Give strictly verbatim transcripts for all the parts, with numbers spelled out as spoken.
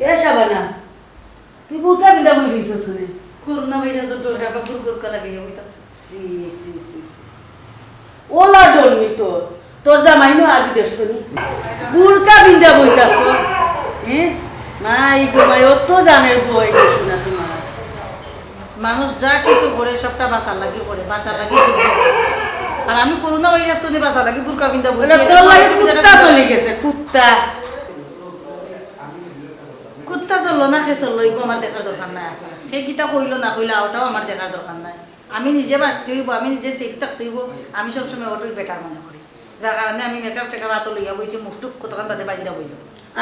এ শাবানা, তুই বুরকা পিন্দা বই রইছস নে? করোনা ভাইরাসর ডরে আবার বুরকা লাগাইয়া বইতাছে। সি, সি, সি, সি, সি। ওলা ডর নি তোর। তোর জামাই নু আবি দেশ তো নি। বুরকা পিন্দা বইতাছ। হ্যাঁ? মাই গো মাই, অত জানের বই গো শোনা তোমার। মানুষ যা কিছু করে সবটা বাঁচার লাগি করে, বাঁচার লাগি যুদ্ধ করে। আর আমি করোনা ভাইরাস তো নিয়ে বাঁচার লাগি বুরকা পিন্দা বইছি। এটা এটা তোর লাগি কুত্তা চলে গেছে, কুত্তা। কুত্তা চললো না, কে চললো, এগু আমার দেখার দরকার নাই। সে কিতা কইলো না কইলো, ওটাও আমার দেখার দরকার নাই। আমি নিজে বাঁচতে হইব, আমি নিজে সেফ থাকতে হইব। আমি সবসময় ওটাই বেটার মনে করি, যার কারণে আমি মেকআপ টেকআপ হাতো লইয়া বইছি, মুখ টুক কতক্ষণ বাদে বাইন্দা বইল।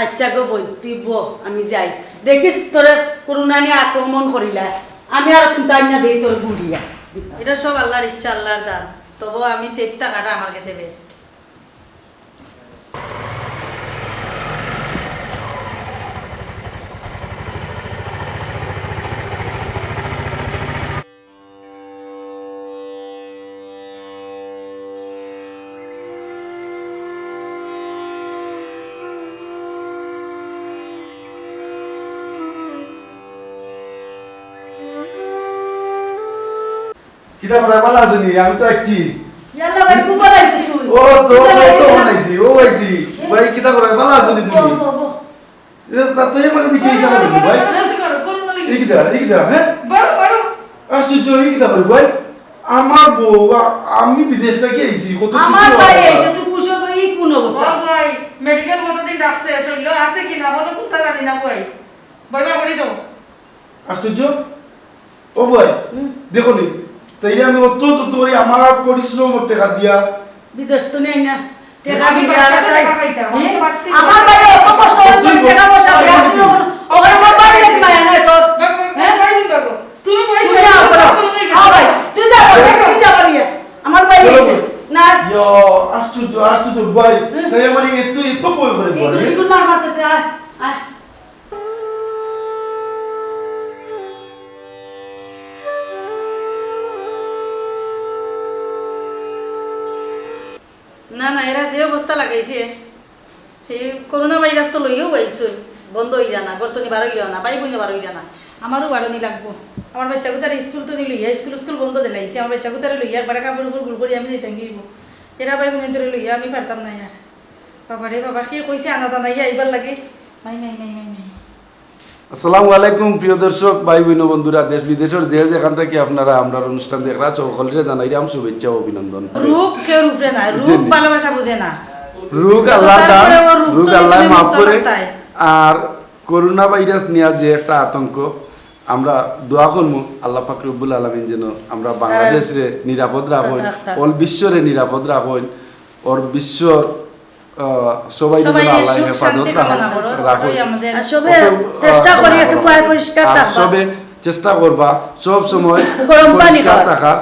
আচ্ছা গো বই, তুই ব, আমি যাই। দেখিস তোরে করোনা নিয়ে আক্রমণ করিলা, আমি আর কুন্তা না দেই তোর বুড়িয়া। এটা সব আল্লাহর ইচ্ছা, আল্লাহর দান। তবু আমি সেফ থাকাটা আমার কাছে বেস্ট। কিতা করা, ভালা আছো নি? আমি তো আইছি। ইয়াল্লা ভাই, খুব ভালা আছিস তুই। ও, তো, কিতা তো, লাগে তো না? বানাইছি, ও আইছি। এ? ভাই, কিতা করা, ভালা আছো নি তুমি? ব, ব, ব। এ, তা তো এবারে দেখি, এই কিতা করবো, ভাই? এই কিতা, এই কিতা, হ্যাঁ? বারো, বারো। আশ্চর্য, এই কিতা করবো, ভাই? আমার বউ, আ-, আমি বিদেশ থাকি আইছি, কত খুশি আমার হওয়ার ভাই কথা। আইছে, তুই খুশি হবি, এই কোন অবস্থা? ও ভাই, মেডিকেল কতদিন রাখছে, শরীর আছে কি না, কত কোনটা জানি না, ভাই। ভাই, ভাই, বলি দাও। আশ্চর্য। ও ভাই, হুম। দেখো নি, তাইলে আমি অত যত্ন করি, আমার পরিশ্রম টেকা দিয়া। বিদেশ তো নেই না, টেকা আমি দিবি, বাচ্চা আর তো তাই, টেকা খাইতাম, আমি হ্যাঁ? তো বাঁচতেই আমার পারি। ভাই অত কষ্ট করে তুই বল। টেকা পয়সা দেয়, তুই ওখানে, ওখানে আমার ভাই নাকি মায়া নাই তোর? বাবা, হ্যাঁ? ভাই, বাবা, তুমি ভাই, তুমি ভাই, যাও, বাবা, করো। তুমি ভাই। আও ভাই, তুই যা করো, তুই যা করো, ইয়ে। আমার ভাই চলো। এসে, না। ইয়া, আশ্চর্য, আশ্চর্য, ভাই। হুম। তাই আমার এত, এত ভয় করে, ভাই। এগুলো, এগুলো মার মাথাতে, আয়, আয়। না, না, এরা যে অবস্থা লাগাইছে, এই করোনা ভাইরাস তো লইয়াও আইছইন, বন্ধ অইরা না, ঘর তনি বার অইরা না, ভাই বইনও বার অইরা না, আমারও বারনি লাগবো। আমার বাচ্চা গুতারে স্কুল তনি লইয়া, স্কুল স্কুল বন্ধ দিলাইছে, আমার বাচ্চা গুতারে লইয়া একবারে কাপড় উপর গুল করি আমি যাইতাম গিয়ে। এরা ভাই বইন ধরে লইয়া আমি পারতাম না আর। বাবা রে বাবা, কে কইছে আনা জানাইয়া আইবার লাগে? মাই, মাই, মাই, মাই, মাই। আসসালামু আলাইকুম প্রিয় দর্শক, ভাই বইন বন্ধুরা, দেশ বিদেশর যে যেখান থাকি আপনারা আমরার অনুষ্ঠান দেখরা, সকলরে জানাইরাম শুভেচ্ছা ও অভিনন্দন। রোগ কেউর উপরে নাই, রোগ বুঝছেন? ভালোবাসা বুঝে না। রোগ আল্লাহর দান, তারপরে ও রোগ রোগ তো আল্লাহ জীবনে মাফ মুক্ত করে। থাকতাই। আর করোনা ভাইরাস নিয়া যে একটা আতঙ্ক, আমরা দোয়া করমু আল্লাহ পাক রব্বুল আলামিন যেন আমরা বাংলাদেশরে নিরাপদ রাখইন, রাখতা। অল বিশ্বরে নিরাপদ রাখইন, অর বিশ্বর, আহ, সবাই যেন সবাই আল্লাহ সুখ হেফাজত শান্তি রাখইন, কামনা করো। রাখইন। সবাই আমাদের আর সবে ওকে, চেষ্টা আহ, করি একটু পয় পরিষ্কার আর থাকবা। সবে চেষ্টা করবা সব সময় গরম পানি পরিষ্কার খাওয়া। থাকার।